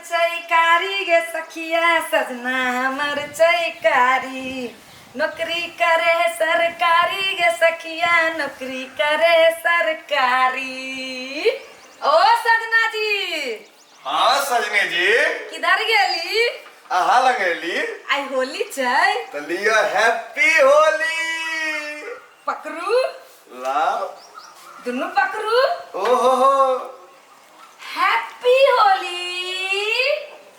छै कारी गे सखिया, सजना हमर छै कारी, नौकरी करे सरकारी गे सखिया, नौकरी करे सरकारी। ओ सजना जी। हाँ सजनी जी। किधर गेली? अहाँ लग एली। आइ होली छै। तऽ लिअ हैप्पी होली। पकड़ू। लाओ। दुनू पकड़ू। ओ हो हो। हैप्पी होली।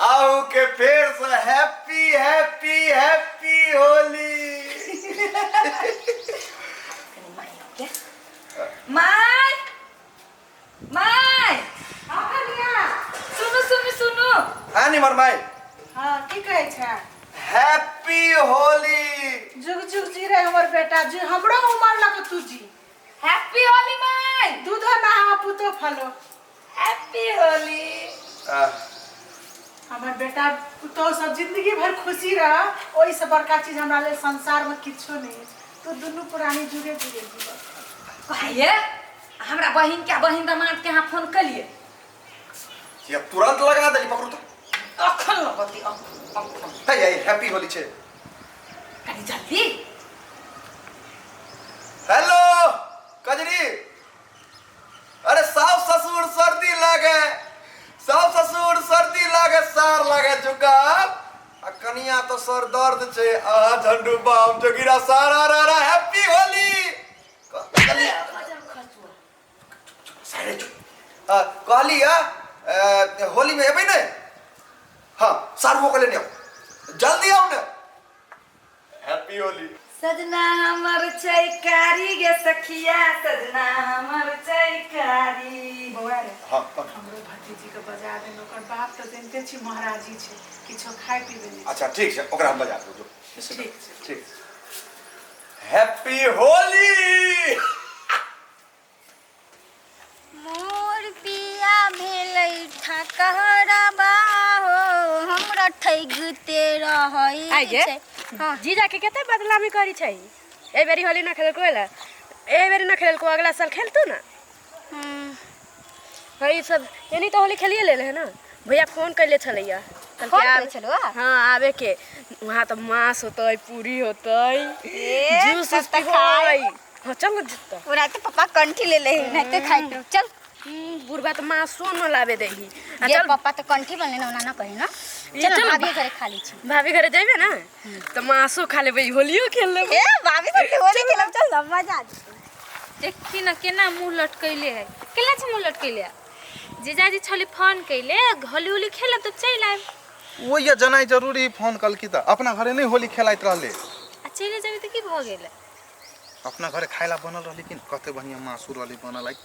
आहू के फेर से happy happy happy Holi. My my. हाँ कनिया। सुनू सुनू सुनू। हाँ निमर माय। हाँ की कहै छै? हैप्पी होली। जुग जुग जी रे हमर बेटा जी, हमरो उमर लग तू जी। हैप्पी होली माय। दूधो नहा पुतो फलो। हैप्पी होली। हमर बेटा पुतोह सब जिंदगी भर खुशी रह, ओहि से बड़का चीज हमरा लेल संसार में किछो नहीं है। तू दुनू पुरानी जुगे जुगे जीव। कहिए हमरा बहिन के बहिन दामाद के यहाँ फोन कलिए। ये तुरंत लगा देली पकड़ू तो। अखन लगती अखन अखन। हे हे हैप्पी होली छे। कनी जल्दी। हेलो कजरी। अरे सास ससुर सर्दी लागे, सास ससुर सर्दी लागे, सार लागे जुकाम, आ कनिया तो सर दर्द छे, आ झंडू बाम जोगिरा सारा रा रा हैप्पी होली। सारे चुप। कहली आ होली में एबै ने? हाँ सारू को लेने आओ, जल्दी आओ ने। हैप्पी होली। सजना हमर छै कारी गे सखिया, सजना हमर छै कारी। बौआ रे। हाँ। हमरो भतीजी के बजा देने, ओकर बाप तऽ जनिते छी महाराजी छै, किछो खाय पीबै नहि। अच्छा ठीक छै, ओकरा हम बजा देब। जो ठीक छै। ठीक। हैप्पी होली। मोर पिया भेलै ठकहरबा हो, हमरा ठगिते रहै आइ गे। छै। हाँ। जीजा के कते बदनामी करी छै। एहि बेरी होली ना खेलको एला, एहि बेरी ना खेलको, अगला साल खेलतू ना। हाँ ई सब यानी तो होली खेलिए ले है ना। भैया फोन कैले छलैया। कहलकै फोन कैले छलौ? हाँ आबे के, वहाँ तो मांस होतै, पूरी होतै, ए, जूस तब उस तऽ पिबै। खाय। हाँ चल ना जित्ता। ओना तऽ पप्पा कंठी ले ले नहीं तो खाइत रहो। चल। बुढ़बा तो मांसो न लाबे देही। आ ये चल। पप्पा तो कंठी बनले ना, ओना ना कही ना। ये चल चल। भाभी घरे खा ली छी। भाभी घरे जेबे ना तो मांसो खा लेबै, होलियो खेल लेबै। ए भाभी संगे होली खेलब, चल ना मजा आ जेतै। देखी ना केना मुँह लटकैले है, केना छै मुँह लटकैले? जीजाजी छली फोन कैले, होली उली खेलब तऽ चलि आयब। ओ ये जनाइ जरूरी फोन कलकी तऽ अपना घरे नहीं होली खेलाइत रहले। आ चलि जेबै तऽ की भऽ गेलै? अपना घरे खाय ला बनल रहली कि कते बढ़िया मासू रहली बनल, आई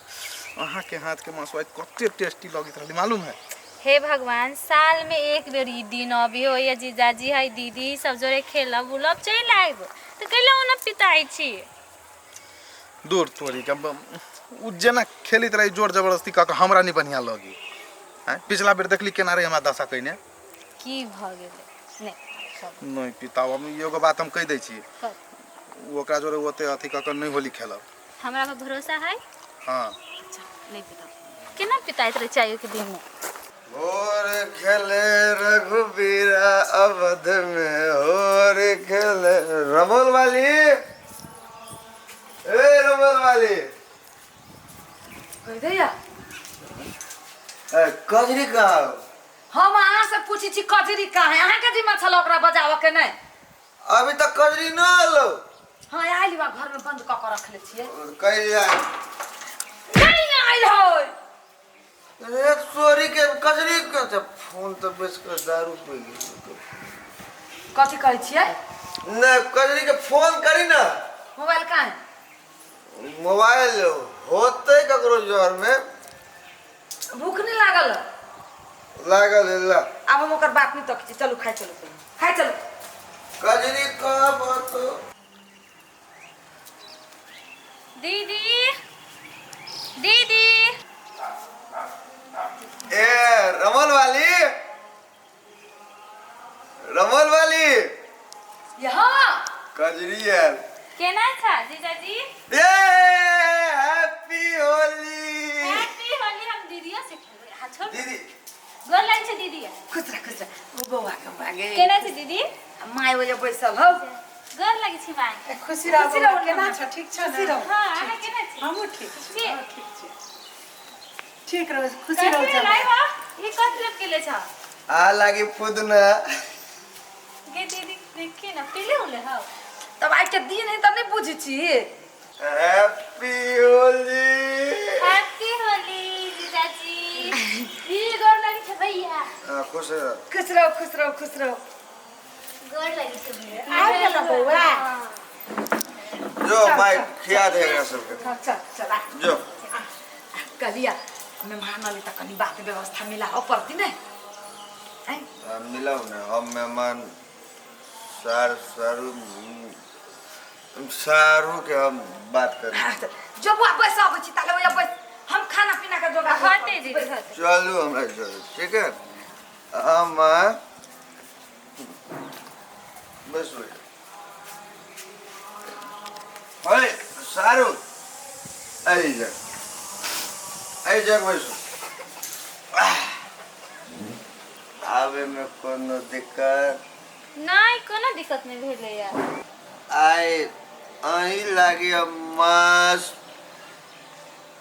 अहाँ के हाथ के मासू आई कते टेस्टी लगैत रहली मालूम है? हे भगवान, साल में एक बेर ई दिन अभी हो या जीजाजी है दीदी सब जोरे खेलब उलब चलि आयब तऽ कैला ओना पिताइ छी? दूर तोरी के उ जेना खेलैत रही जोर जबरदस्ती कऽ के हमरा नहीं बढ़िया लगी। आँय पिछला बेर देखली केना रही हमरा दशा कइने। की भऽ गेलै? नहि नहीं पिताओ, हम एगो बात हम कहि दै छी, कह। ओकरा जोरे ओते अथी कऽ के नहीं होली खेलब। हमरा पर भरोसा है? हाँ। अच्छा नहीं पिताओ। केना पिताइत रहे चाय के दिन में? होर खेले रघुबीरा अवध में होर खेले रमोल वाली। ए रमोल वाली। कहि दैया। ए कजरी कहाँ हो? हम अहाँ से पूछी छी कजरी कहाँ है? अहाँ के जिम्मा छल ओकरा बजाबऽ के नहीं? अभी तक कजरी न आलो। हाँ आइल बा, घर में बंद कऽ के रखले छियै। कहि जाय। नहीं आइल होय। अरे सोरी के कजरी के तो फोन तो बेच कर दारू पी गेल। कथी कहै छियै? नहीं कजरी के फोन करी ना। मोबाइल कहाँ है? मोबाइल होते ककरो जोर में। भूख नहीं लागल? लागल है, ला। आब हम ओकर बात नहीं तक छी, चलू खाइ चलू, खाइ चलू। कजरी कहाँ बात? दीदी दीदी। ए रमल वाली, रमल वाली। यहाँ कजरी यार। केना छा जीजाजी? ए हैप्पी होली। हैप्पी होली। हम दीदिया से खेलबै। हां छोड़ दीदी। गोर लागै छै दीदी। खुश रह, खुश रह। ओ बौआ के बागे। केना छै दीदी? My ओजे बैसल हौ। गोर लागै छै my. ए, खुशी रह खुशी बौआ, रहू केना ना। छ? ठीक छ खुशी ने? रहू। हाँ, अहाँ केना छी? हमहूँ ठीक छी। छी। हाँ, ठीक छी। ठीक रहो, खुशी रहो। कथी जब भेलै बा? ई कथी लप केले छ? आ लागी फुदना। गे दीदी देखी ना पीले उले हौ। तब आइ के दिन है तऽ नहि बुझै छी। हैप्पी होली। हैप्पी होली जीजाजी। दीदी गोर लागै छै भैया। हाँ, खुश रह। खुश रहो, खुश रहो, खुश रहो। गोर लागै छै भैया। आबि गेल बौआ। जो माई खिया दे एकरा सबके। चल चल चल आ। जो। कहलिया मेहमान अली तऽ कनि बात व्यवस्था मिलाओ पड़ती ने। आँय? हम मिलाउ ने, हम मेहमान सार सारू सारू के हम बात करी। जो बुआ बैस अबै छी ताले ओया बैस, हम खाना पीना के जोगाड़ होतै दीदी होतै। चलू हमरा चलू, ठीक है? हम बस अरे सारू आई जा, आई जा बैसू। आवे में कोनो दिक्कत? नहीं, कोनो दिक्कत नहीं भेलै यार। आइ अहीं लागी हम मांस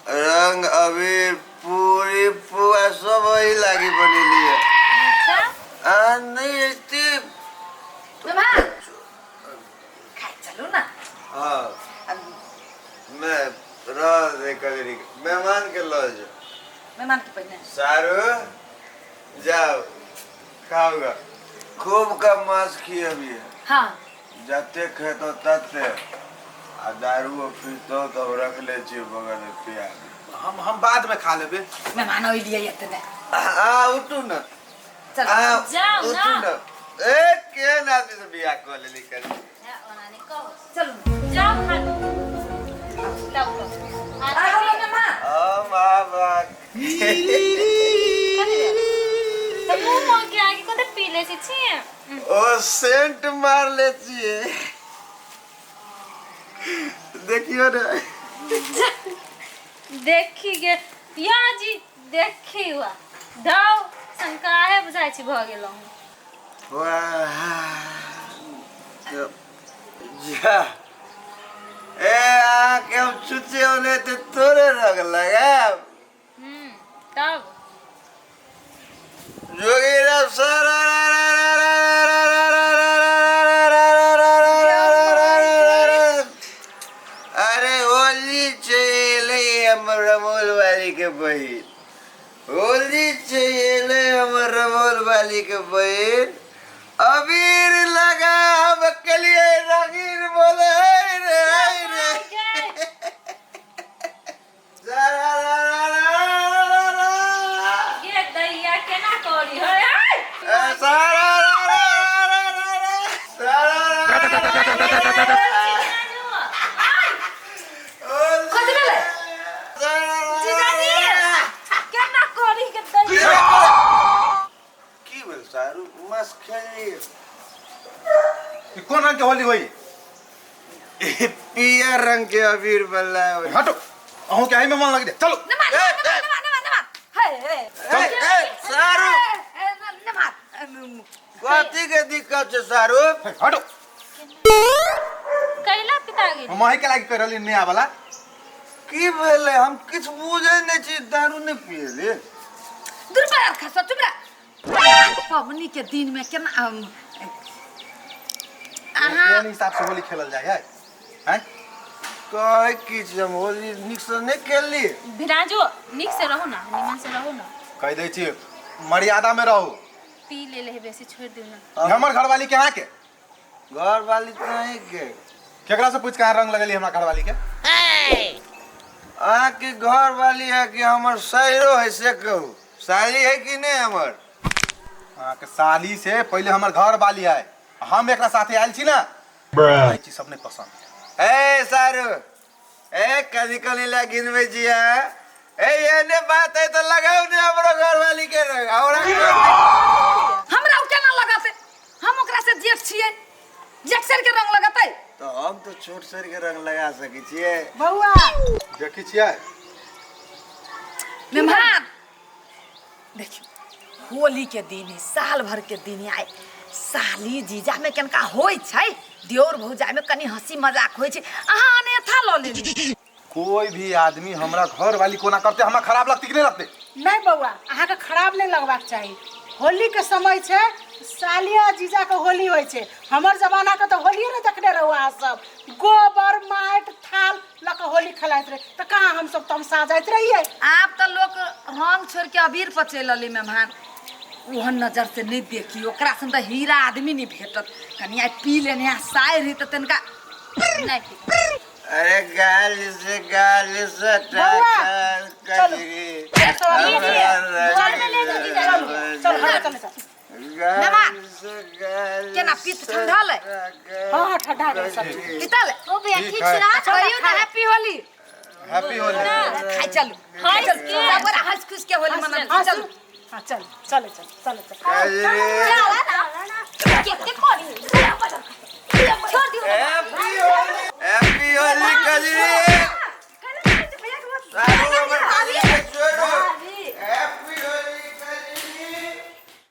रंग अबीर पूरी पुआ सब अहीं लागी बनेली है। अच्छा। आ नहीं एते मेहमान खाइ चलू ना। हाँ मैं रह दे कजरी मेहमान के लऽ जो। मेहमान के पहिने सारू जाओ खाओगा खूब का मांस खियबिए। हाँ जते खेतो तते आ दारू पीतो तब रख ले छी बगल में पिया। हम बाद में खा लेबे। मेहमान अइलिए एतने। आ उठू ना। चल आ जाओ ना। उठू ना। ए केहन आदमी से बियाह कऽ लेली करी। ओना नहीं कहो। चलू जाओ खा लो। लाओ लो। आ हेलो मेहमान। हम आबा तो मुंह मांग के आगे कोन पी ले छी छी। ओ सेंट मार ले छिए देखियो ने। देखी गे या जी देखी हुआ दाओ शंका है बुझाइ छी भ गेलहुँ। वाह जा ए अहाँके हम छुचे होने ते तोरे रंग लगायब। तब जोगीरा सारा अरे होली चले हमर रमोल वाली के बहिन, होली चले हमर रमोल वाली के बहिन, अबीर लगा हम के लिए रंगीन बोले रे रे। ये दैया केना करी है सारा कथी भेलै? केना करी के दैया की भेल सारू मास खेलिए? ई कोन रंग के होली होई? पियर रंग के अबीर बनला। हटो, अहूँ के एहि में मन लग जाए। चलो नमा नमा नमा नमा नमा हे हे सारू नमा कथी के दिक्कत छै सारू? हटो। कैला पिता गेल? हम अहीं के लागी कहि रहली नया वाला। की भेलै? हम किछु बुझै नहि छी, दारू नहि पियली। दुर्बल खसो चुप रह। पबनी के दिन में केना अहाँ एहन हिसाब से होली खेलल जाय है? हैं? कहै की छै हम होली नीक से नहि खेलली। भिराजो नीक से रहू ना, निमन से रहू ना। कहि दै छी मर्यादा में रहू। पी ले ले बेसी छोड़ दिउ ना। हमर घरवाली के अहाँ के? घरवाली तऽ अहीं के। केकरा से पूछ के अहाँ रंग लगेली हमरा घरवाली के? अहाँ के घरवाली है कि हमर सैरो है से कहू? साली है कि नहि हमर? अहाँ के साली से पहले हमर घरवाली है। हम एकरा साथे आयल छी ना, ई चीज सब नहीं पसंद। ए सारू ए कनी कनी ला गिनबै छी अहाँ? ए एहने बात है तो लगाउ ने हमरो घरवाली के रंग। हमरा हमरा उ केना लगाते? हम ओकरा से जेठ छियै, जेठ सर के रंग लगतै। तो हम तो छोट सर के रंग लगा सकै छियै। बौआ देखै छियै मेहमान देखियौ होली के दिन है, साल भर के दिन है। आइ साली जीजा में कनका होइ छै, दियोर भौजाई में कनी हंसी मजाक होइ छै, अहाँ अन्यथा लऽ लेली। कोई भी आदमी हमरा घर वाली कोना करते हमरा खराब लगती कि नहीं लगते? नहीं बौआ, अहाँके खराब नहीं लगबाक चाही। होली के समय छै, साली आ जीजा के होली होइ छै। हमर जमाना के तऽ होलिये ने देखने रहू अहाँ सब, गोबर माटि थाल लऽ कऽ होली खेलाइत रहे, तऽ कहाँ हमसब तमसा जाइत रहियै। आब तऽ लोक रंग छोड़ के अबीर पर चलि अलै मेहमान, ओहन नजर से नहीं देखी, ओकरा सन तऽ हीरा आदमी नहीं भेटत। कनि आइ पी लेने आ साइर ही तऽ तनिका नहीं पी। अरे गाल से गाल से बौआ, चलो। घर में ले जाओ जीजा। चल घरे चल चल। केना पीत ठंडल है? हाँ हाँ ठंडा गेल सब चीज। पीतल ओ भैया ठीक ठीक है। छै ना? कहियो ना हैप्पी होली। हैप्पी होली। खाइ चलू, हंस के। सब गोरा हंस खुश के होली मनाबै हाँ चलू। हाँ चल चल चल चल चल। चल ना।